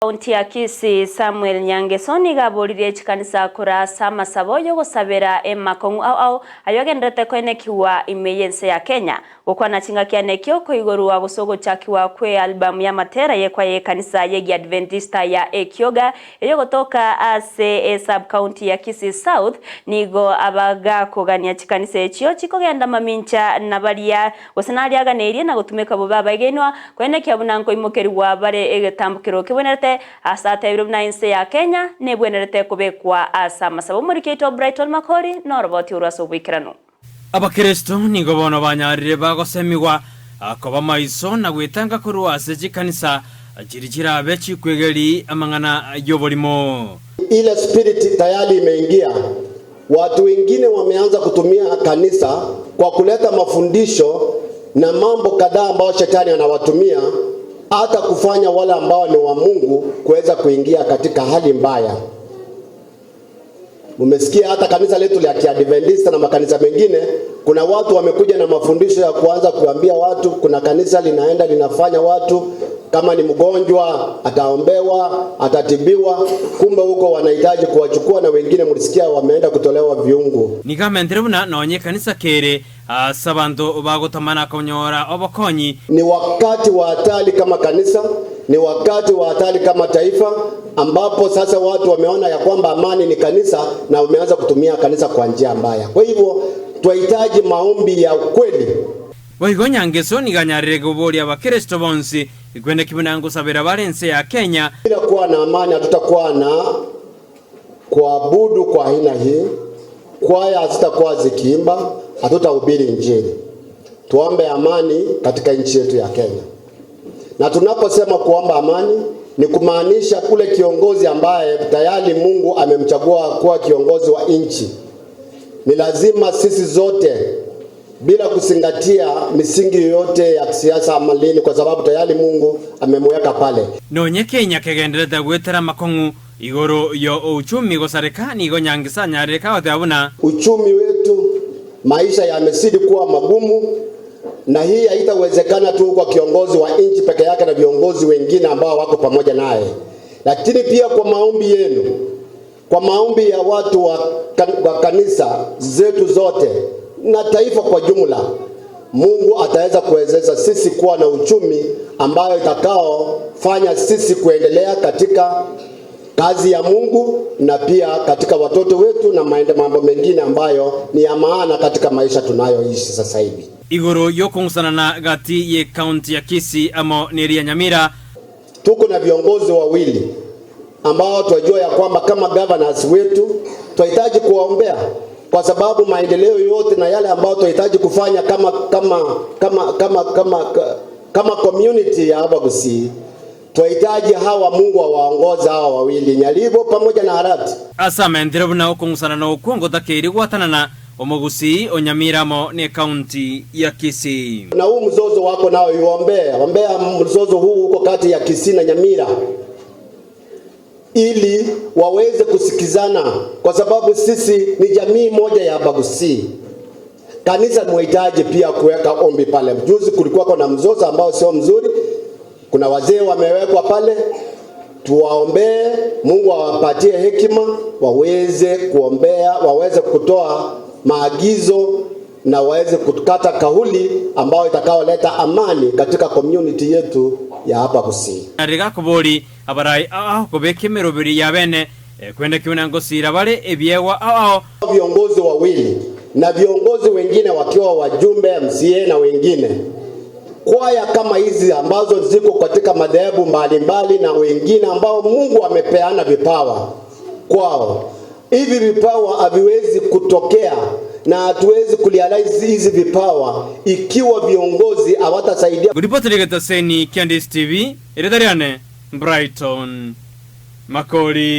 Kaunti ya Kisii Samuel Nyangeso nigo aboririe chikanisa korwa ase amasabo yogosabera emakong'u ao ao aywo agendererete koenekiwa ime y'ense ya Kenya. Gokwana chingaki ane ekio okoigorwa gose ogochakiwa kwe album y'amatera y'ekwaya y'ekanisa y'egiadventista ya Ekioga eyogotoka ase esub county ya Kisii South nigo abagakogania chikanisa echio chikogenda mamincha na baria gose naria aganeirie na gotumeka bobe abaegenwa koenekia buna nkoimokerigwa bare egetambokero kebwenerete ase atebire buna ense ya Kenya nebwenerete kobekwa ase amasabo. Omoriki oito Brighton Makori noroboti orwo ase oboikeranu. Abakeresito nigo bono banyarire bagosemigwa koba maiso na gwetanga korwa ase chikanisa chiria chirabe chikwegeri amang'ana y'oborimo. Ile spirit tayari imeingia. Watu wengine wameanza kutumia kanisa kwa kuleta mafundisho na mambo kadhaa ambayo shetani anawatumia hata kufanya wale ambao ni wa Mungu kuweza kuingia katika hali mbaya. Mmesikia hata kanisa letu la Kiadventista na makanisa mengine, kuna watu wamekuja na mafundisho ya kuanza kuambia watu, kuna kanisa linaenda linafanya watu kama ni mgonjwa ataombewa, atatibiwa. Kumbe huko wanahitaji kuwachukua, na wengine mlisikia wameenda kutolewa viungu. Nigo amentere buna nonye ekanisa kere ase abanto bagotamana konyora obokonyi. Ni wakati wa hatari kama kanisa, ni wakati wa hatari kama taifa, ambapo sasa watu wameona ya kwamba amani ni kanisa na wameanza kutumia kanisa kwa njia mbaya. Kwa hivyo twahitaji maombi ya ukweli. Boigo Nyangeso nigo anyarire koboria abakeresito bonsi ekwende buna ngosabera bare ense ya Kenya. Bila kuwa na amani hatutakuwa na kuabudu kwa aina hii, kwaya hazitakuwa zikiimba, hatutahubiri Injili. Tuombe amani katika nchi yetu ya Kenya. Na tunaposema kuomba amani ni kumaanisha kule kiongozi ambaye tayari Mungu amemchagua kuwa kiongozi wa nchi. Ni lazima sisi zote bila kuzingatia misingi yoyote ya kisiasa ama lini, kwa sababu tayari Mungu amemweka pale. Nonye Kenya kegenderete gwetera amakong'u igoro yo uchumi gosareka nigo Nyangisa anyarire kagoteba buna Uchumi wetu, maisha yamezidi kuwa magumu, na hii haitawezekana tu kwa kiongozi wa nchi peke yake na viongozi wengine ambao wako pamoja naye, lakini pia kwa maombi yenu, kwa maombi ya watu wa kanisa zetu zote na taifa kwa jumla, Mungu ataweza kuwezesha sisi kuwa na uchumi ambayo itakaofanya sisi kuendelea katika kazi ya Mungu na pia katika watoto wetu na mambo mengine ambayo ni ya maana katika maisha tunayoishi sasa hivi. Igoro yokong'usanana gati ye county ya Kisii amo neri ya Nyamira. Tuko na viongozi wawili ambao tunajua ya kwamba kama governors wetu tunahitaji kuwaombea, kwa sababu maendeleo yote na yale ambayo tunahitaji kufanya kama community ya hapa Kisii, tunahitaji hawa Mungu awaongoze hawa wawili, Nyaribo pamoja na Arati. Ase amentere buna okong'usanana okwo ngotakeire gwatanana omogusii o Nyamira amo ne county ya Kisii. Na huu mzozo wako nao iombee, ombea mzozo huu uko kati ya Kisii na Nyamira ili waweze kusikizana, kwa sababu sisi ni jamii moja ya Abagusii. Kanisa muhitaji pia kuweka ombi pale. Juzi kulikuwa na mzozo ambao sio mzuri, kuna wazee wamewekwa pale, tuwaombee, Mungu awapatie hekima waweze kuombea, waweze kutoa maagizo na waweze kukata kauli ambayo itakaoleta amani katika community yetu ya hapa Kisii. Rigakobori abarai ao kobeka emeroberi ya bene kwenda kiuna ngosira bare ebiegwa ao ao. Viongozi wawili na viongozi wengine wakiwa wajumbe MCA na wengine, kwaya kama hizi ambazo ziko katika madhehebu mbalimbali na wengine ambao Mungu amepeana vipawa kwao, hivi vipawa haviwezi kutokea na hatuwezi kurealize hizi vipawa ikiwa viongozi hawatasaidia. Ripoti Seni, Candice TV, Eredariane, Brighton Makori.